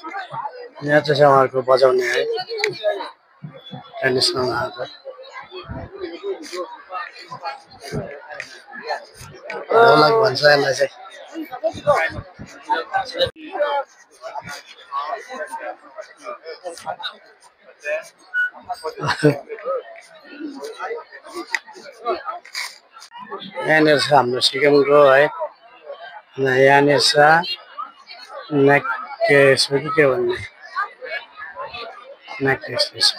यहाँ चाहिँ उहाँहरूको बजाउने है ट्रेडिसनल उहाँहरूको ढोलक भन्छ यसलाई चाहिँ। यहाँनिर छ हाम्रो सिक्किमको है, यहाँनिर छ नेक्लेस हो कि के भन्ने नेक्लेस रहेछ।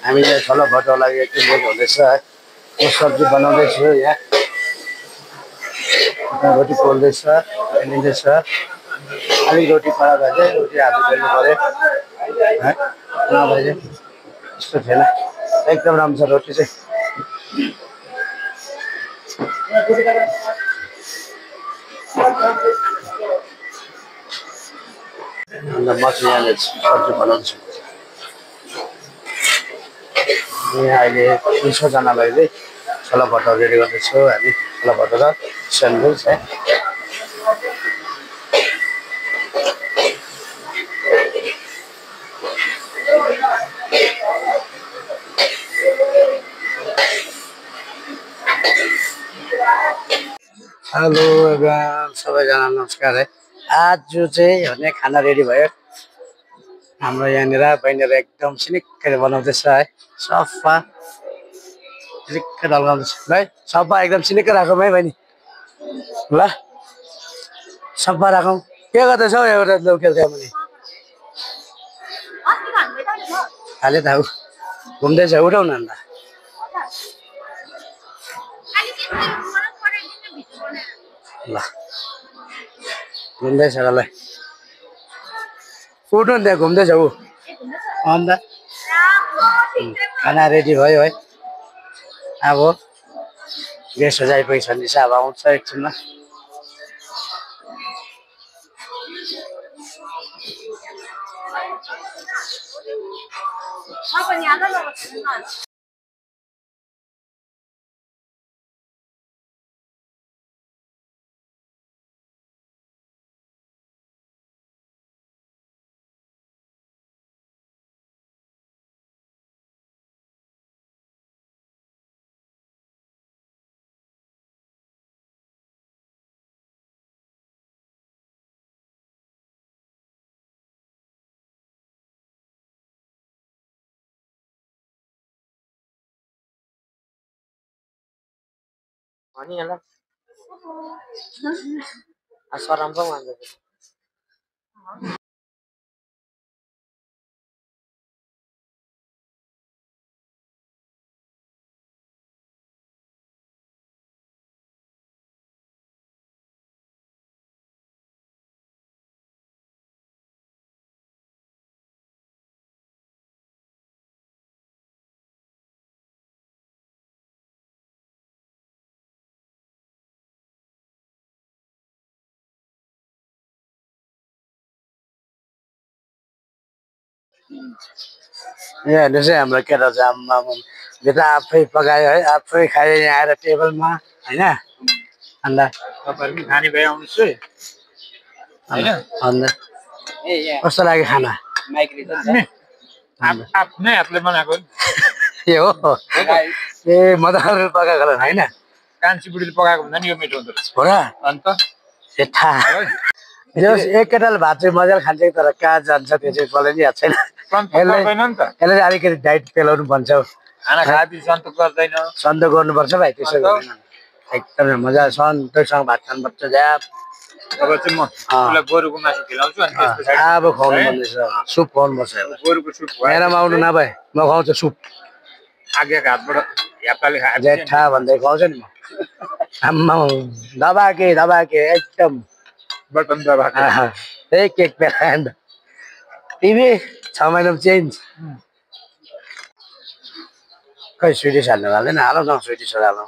हामीले छोला भटौरलाई एकछिन लेट हुँदैछ है। म सब्जी बनाउँदैछु यहाँ, रोटी पोल्दैछ, बनिँदैछ। अलिक रोटी कडा भए चाहिँ रोटी हाल्नु दिनु पऱ्यो है, नभए चाहिँ यस्तो थिएन। एकदम राम्रो छ रोटी चाहिँ। अन्त म चाहिँ यहाँले सब्जी बनाउँछु। यहाँ अहिले 300 जनालाई चाहिँ छोला भटौरा रेडी गर्दैछौँ हामी। छोला भटौरा स्यान्डविच है। हेलो एभ्रिवान, सबैजना नमस्कार है। आज चाहिँ भने खाना रेडी भयो हाम्रो। यहाँनिर बहिनीहरू एकदम सिनिक्कै बनाउँदैछ है। सफा सिनिक्कै ढल्काउँदैछ है। सफा एकदम सिनिक्कै राखौँ है बहिनी, ल सफा राखौँ। के गर्दैछौ एउटा लौकेल मुनि खाले थाहा घुम्दैछ, उठाउ न अन्त। ल घुम्दैछ ल, उठ्नु नि, त्यहाँ घुम्दैछ ऊ। अन्त खाना रेडी भयो है। अब गेस्टहरू आइपुगेछन्, अब आउँछ एकछिनमा। अनि होला असरम पो मान्छ। यहाँ हेर्नुहोस् है, हाम्रो केटा चाहिँ आम्मा भित्र आफै पकायो है, आफै खायो यहाँ आएर टेबलमा होइन। अन्त तपाईहरु खाने भए आउनुस् है हैन। अन्त कस्तो लाग्यो खाना? आफ्नै हातले बनाएको ए हो, ए मजाले पकाएको होला होइन। कान्छी बुढीले पकाएको भन्दा नि यो मिठो हुँदो रहेछ हो र। अन्त एठा एक केटाले भात चाहिँ मजाले खान्छ, तर कहाँ जान्छ त्यो चाहिँ मलाई नि याद छैन। यसलाई अलिकति डाइट पेलाउनु भन्छ। खाना खाएपछि सन्तोक गर्दैन, सन्तोक गर्नुपर्छ भाइ, त्यसो गर्दैन। एकदमै मजा सन्तोकसँग भात खानुपर्छ। झ्याप अब चाहिँ म उसलाई गोरुको मासु खिलाउँछु अनि त्यसपछि अब खुवाउनु पर्दैछ, सुप खुवाउनुपर्छ। गोरुको सुप मेरोमा आउनु नभए म खुवाउँछु सुप। आगेको हातबाट ह्याप्पाले खाए जेठा भन्दै खुवाउँछ नि म। आम्मा दबाके एकदम बटन दबाएको त्यही केक प्यान्ट तिमी 6 महिनामा चेन्ज खै स्विडिस हाल्नु हाल्दैन हालौ न स्विडिस हालौ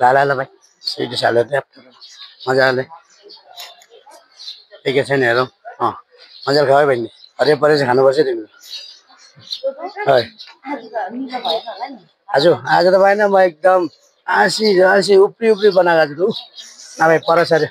ल भाइ स्विडिस हाल्यो मजाले के छैन हेरौँ मजाले खाऊ है बहिनी हरियो परेर चाहिँ खानुपर्छ तिमीले हजुर आज त भएन म एकदम आसी उप्री बनाएको छु नभए परस अरे